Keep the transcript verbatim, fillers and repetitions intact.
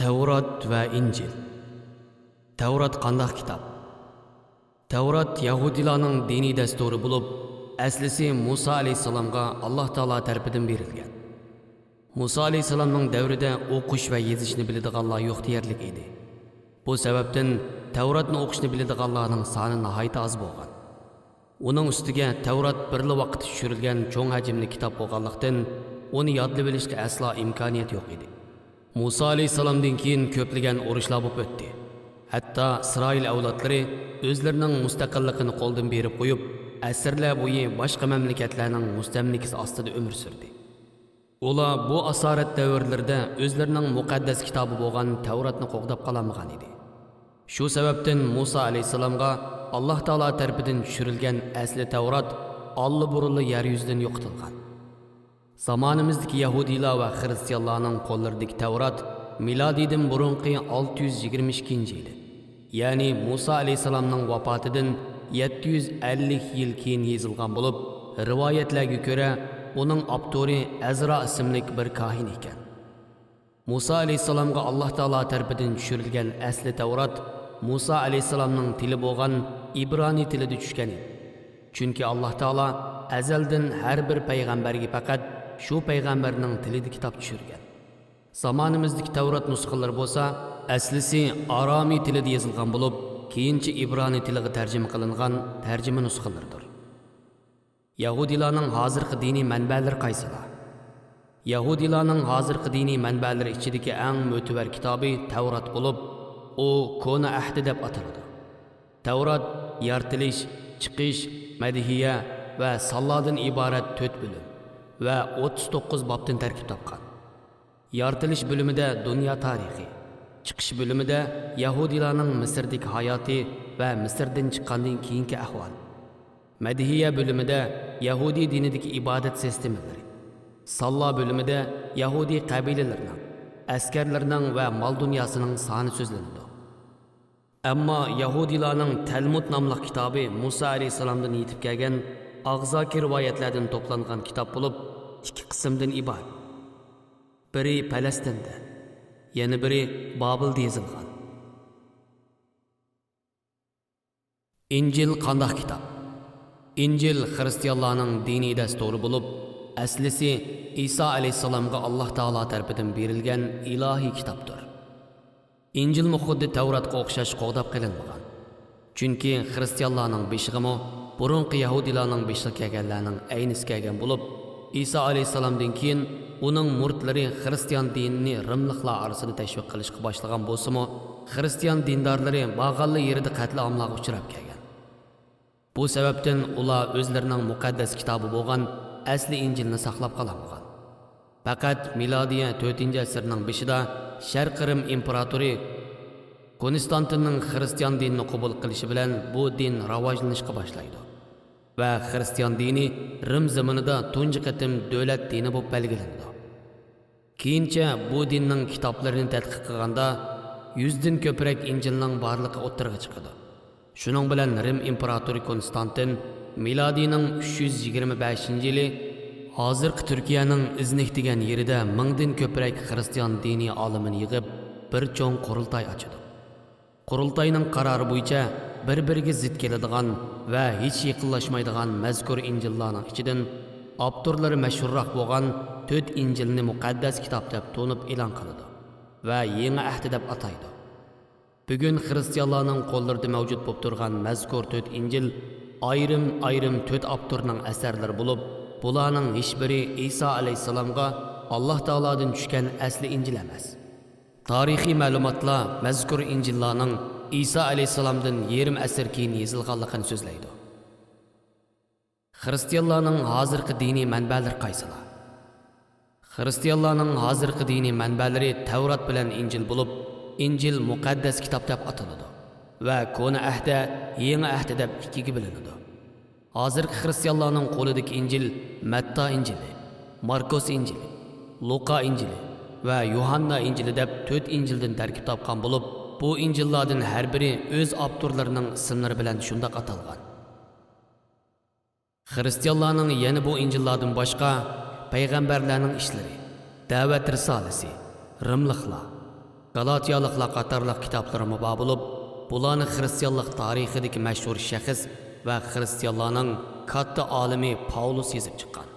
تەۋرات ۋە ئىنجىل. تەۋرات قانداق كىتاب؟ تەۋرات يەھۇدىيلارنىڭ دىنىي دەستۇرى بولۇپ، ئەسلىسى مۇسا ئەلەيھىسسالامغا ئاللاھ تائالا تەرىپىدىن بېرىلگەن. مۇسا ئەلەيھىسسالامنىڭ دەۋرىدە ئوقۇش ۋە يېزىشنى بىلىدىغانلار يوق دېيەرلىك ئىدى. بۇ سەۋەبتىن تەۋراتنى ئوقۇشنى بىلىدىغانلارنىڭ سانى ناھايىتى ئاز بولغان. ئۇنىڭ ئۈستىگە تەۋرات بىرلا ۋاقىتتا چۈشۈرۈلگەن چوڭ ھەجىملىك كىتاب بولغانلىقتىن، ئۇنى يادلىۋېلىشقا ئەسلا ئىمكانىيەت يوق ئىدى. مۇسا ئەلەيھىسسالامدىن كېيىن كۆپلىگەن ئۇرۇشلار بولۇپ ئۆتتى. ھەتتا ئىسرائىل ئەۋلادلىرى ئۆزلىرىنىڭ مۇستەقىللىقىنى قولدىن بېرىپ قويۇپ، ئەسىرلەر بويى باشقا مەملىكەتلەرنىڭ مۇستەملىكىسى ئاستىدا ئۆمۈر سۈردى. ئۇلار بۇ ئاسارەت دەۋرلىرىدە ئۆزلىرىنىڭ مۇقەددەس كىتابى بولغان تەۋراتنى قوغداپ قالالمىغان ئىدى. شۇ سەۋەبتىن مۇسا ئەلەيھىسسالامغا ئاللاھ تائالا تەرىپىدىن چۈشۈرۈلگەن ئەسلى تەۋرات ئاللىبۇرۇنلا يەر يۈزىدىن يوقىتىلغان. زامانىمىزدىكى يەھۇدىيلار ۋە خىرىستىيانلارنىڭ قوللىرىدىكى تەۋرات مىلادىيدىن بۇرۇنقى ئالتە يۈز يىگىرمە ئىككىنچى يىلى، يەنى مۇسا ئەلەيھىسسالامنىڭ ۋاپاتىدىن يەتتە يۈز ئەللىك يىل كېيىن يېزىلغان بولۇپ، رىۋايەتلەرگە كۆرە، ئۇنىڭ ئاپتورى ئەزرا ئىسىملىك بىر كاھىن ئىكەن. مۇسا ئەلەيھىسسالامغا ئاللاھ تائالا تەرىپىدىن چۈشۈرۈلگەن ئەسلى تەۋرات مۇسا ئەلەيھىسسالامنىڭ تىلى بولغان ئىبرانىي تىلىدا چۈشكەن ئىدى. چۈنكى ئاللاھ تائالا ئەزەلدىن ھەر بىر پەيغەمبەرگە پەقەت شۇ پەيغەمبەرنىڭ تىلىدا كىتاب چۈشۈرگەن. زامانىمىزدىكى تەۋرات نۇسخىلىرى بولسا، ئەسلىسى ئارامىي تىلىدا يېزىلغان بولۇپ، كېيىنچە ئىبرانىي تىلىغا تەرجىمە قىلىنغان تەرجىمە نۇسخىلىرىدۇر. يەھۇدىيلارنىڭ ھازىرقى دىنىي مەنبەلىرى قايسىلار؟ يەھۇدىيلارنىڭ ھازىرقى دىنىي مەنبەلىرى ئىچىدىكى ئەڭ مۆتىۋەر كىتابى تەۋرات بولۇپ، ئۇ كونا ئەھدى دەپ ئاتىلىدۇ. تەۋرات يارىتىلىش، چىقىش، مەدھىيە ۋە سانلاردىن ئىبارەت تۆت بۆلۈم ۋە ئوتتۇز توققۇز بابتىن تەركىب تاپقان. يارىتىلىش بۆلۈمىدە دۇنيا تارىخى، چىقىش بۆلۈمىدە يەھۇدىيلارنىڭ مىسىردىكى ھاياتى ۋە مىسىردىن چىققاندىن كېيىنكى ئەھۋال، مەدھىيە بۆلۈمىدە يەھۇدىي دىنىدىكى ئىبادەت سىستېمىلىرى، سانلار بۆلۈمىدە يەھۇدىي قەبىلىلىرىنىڭ، ئەسكەرلىرىنىڭ ۋە مال دۇنياسىنىڭ سانى سۆزلىنىدۇ. ئەمما يەھۇدىيلارنىڭ تەلمۇد ناملىق كىتابى مۇسا ئەلەيھىسسالامدىن يېتىپ كەلگەن ئاغزاكى رىۋايەتلەردىن توپلانغان كىتاب بولۇپ، ئىككى قىسىمدىن ئىبارەت. بىرى پەلەستىندە، يەنە بىرى بابىلدا يېزىلغان. ئىنجىل قانداق كىتاب؟ ئىنجىل خىرىستىيانلارنىڭ دىنىي دەستۇرى بولۇپ، ئەسلىسى ئىسا ئەلەيھىسسالامغا ئاللاھ تائالا تەرىپىدىن بېرىلگەن ئىلاھىي كىتابتۇر. ئىنجىلمۇ خۇددى تەۋراتقا ئوخشاش قوغداپ قېلىنمىغان. چۈنكى خىرىستىيانلارنىڭ بېشىغىمۇ بۇرۇنقى يەھۇدىيلارنىڭ بېشىغا كەلگەنلەرنىڭ ئەينىسى كەلگەن بولۇپ، ئىسا ئەلەيھىسسالامدىن كېيىن ئۇنىڭ مۇرىتلىرى خىرىستىيان دىنىنى رىملىقلار ئارىسىدا تەشۋىق قىلىشقا باشلىغان بولسىمۇ، خىرىستىيان دىندارلىرى بارغانلا يېرىدە قەتلىئاملارغا ئۇچراپ كەلگەن. بۇ سەۋەبتىن ئۇلار ئۆزلىرىنىڭ مۇقەددەس كىتابى بولغان ئەسلى ئىنجىلنى ساقلاپ قالالمىغان. پەقەت مىلادىيە تۆتىنچى ئەسىرنىڭ بېشىدا شەرقىي رىم ئىمپېراتورى كونستانتىننىڭ خىرىستىيان دىنىنى قوبۇل قىلىشى بىلەن بۇ دىن راۋاجلىنىشقا باشلايدۇ ۋە خىرىستىيان دىنى رىم زېمىنىدا تۇنجى قېتىم دۆلەت دىنى بولۇپ بەلگىلىنىدۇ. كېيىنچە بۇ دىننىڭ كىتابلىرىنى تەتقىق قىلغاندا، يۈزدىن كۆپرەك ئىنجىلنىڭ بارلىقى ئوتتۇرىغا چىقىدۇ. شۇنىڭ بىلەن رىم ئىمپېراتورى كونستانتىن مىلادىينىڭ ئۈچ يۈز يىگىرمە بەشىنچى يىلى ھازىرقى تۈركىيەنىڭ ئىزنىك دېگەن يېرىدە مىڭدىن كۆپرەك خىرىستىيان دىنىي ئالىمىنى يىغىپ، بىر چوڭ قۇرۇلتاي ئاچىدۇ. قۇرۇلتاينىڭ قارارى بويىچە بىر-بىرىگە زىت كېلىدىغان ۋە ھېچ يېقىنلاشمايدىغان مەزكۇر ئىنجىللارنىڭ ئىچىدىن ئاپتورلىرى مەشھۇرراق بولغان تۆت ئىنجىلنى مۇقەددەس كىتاب دەپ تونۇپ ئېلان قىلىدۇ ۋە يېڭى ئەھدى دەپ ئاتايدۇ. بۈگۈن خىرىستىيانلارنىڭ قوللىرىدا مەۋجۇت بولۇپ تۇرغان مەزكۇر تۆت ئىنجىل ئايرىم-ئايرىم تۆت ئاپتورنىڭ ئەسەرلىرى بولۇپ، بۇلارنىڭ ھېچبىرى ئىسا ئەلەيھىسسالامغا ئاللاھ تائالادىن چۈشكەن ئەسلى ئىنجىل ئەمەس. تارىخىي مەلۇماتلار مەزكۇر ئىنجىللارنىڭ ئىسا ئەلەيھىسسالامدىن يېرىم ئەسىر كېيىن يېزىلغانلىقىنى سۆزلەيدۇ. خىرىستىيانلارنىڭ ھازىرقى دىنىي مەنبەلىرى قايسىلار؟ خىرىستىيانلارنىڭ ھازىرقى دىنىي مەنبەلىرى تەۋرات بىلەن ئىنجىل بولۇپ، ئىنجىل مۇقەددەس كىتاب دەپ ئاتىلىدۇ ۋە كونا ئەھدە، يېڭى ئەھدە دەپ ئىككىگە بۆلۈنىدۇ. ھازىرقى خىرىستىيانلارنىڭ قولىدىكى ئىنجىل مەتتا ئىنجىلى، ماركوس ئىنجىلى، لۇقا ئىنجىلى ۋە يۇھاننا ئىنجىلى دەپ تۆت ئىنجىلدىن تەركىب تاپقان بولۇپ، بۇ ئىنجىللاردىن ھەر بىرى ئۆز ئاپتورلىرىنىڭ ئىسىملىرى بىلەن شۇنداق ئاتالغان. خىرىستىيانلارنىڭ يەنە بۇ ئىنجىللاردىن باشقا پەيغەمبەرلەرنىڭ ئىشلىرى، دەۋەت رىسالىسى، رىملىقلار، گالاتىيالىقلار قاتارلىق كىتابلىرىمۇ بار بولۇپ، بۇلارنى خىرىستىيانلىق تارىخىدىكى مەشھۇر شەخس ۋە خىرىستىيانلارنىڭ كاتتا ئالىمى پاۋلۇس يېزىپ چىققان.